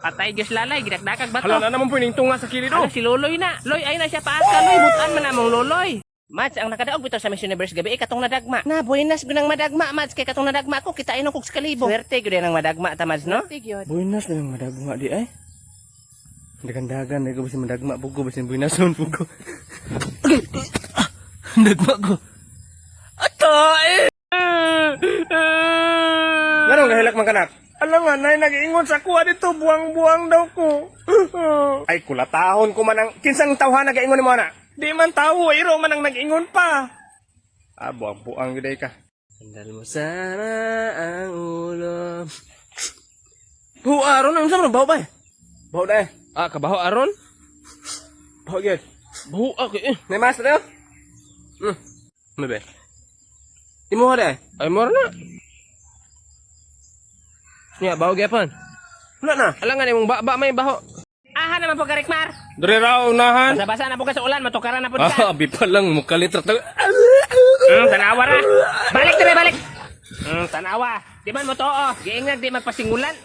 Patay Diyos lalay, gidakdakag bato. Hala na naman po yung tunga sa kilid Ano oh. si Loloy na? Loy ay na siya paasa Loy, butan man among Loloy. Mads, ang nakadaog bitaw sa Miss Universe gabi, eh, katong nadagma. Na, buenas gunang madagma, Mads, kay katong nadagma ko, kita inong kog sa kalibo. Swerte gyud ang madagma ta, Mads, no? Buenas na yung madagma di ay. Dagandagan, dagan basin madagma bugo basin buenas nun bugo. Okay. Ah, dagma ko. Atay! Nganong gahilak man kanak? Alam nga, nay, nag-ingon sa kuha dito, buwang-buwang daw ko. Ay, kulatahon ko man ang... Kinsang tawhan nag-ingon ni mo na? Di man tawo, iro man ang nag-ingon pa. Ah, buwang-buwang gyud ay ka. Sandal mo sana ang ulo. Buo aron, ang sama bawo ba eh? Bawo na eh. Ah, kabaho aron? Bawo gyud. Baho ah, kay eh. May mas na Ano ba? Imo na eh. Ay mor na. Nya, baho gyapon. Wala na. Alangan imong ba may baho. Aha naman po karikmar. Dre ra unahan. Basa-basa na po ka sa ulan, matukaran na po ka. Ah, abi pa lang mukalit ra. Tanawa ra. Balik dire, balik. Tanawa. Di man mo to, oh. Giingag di magpasingulan.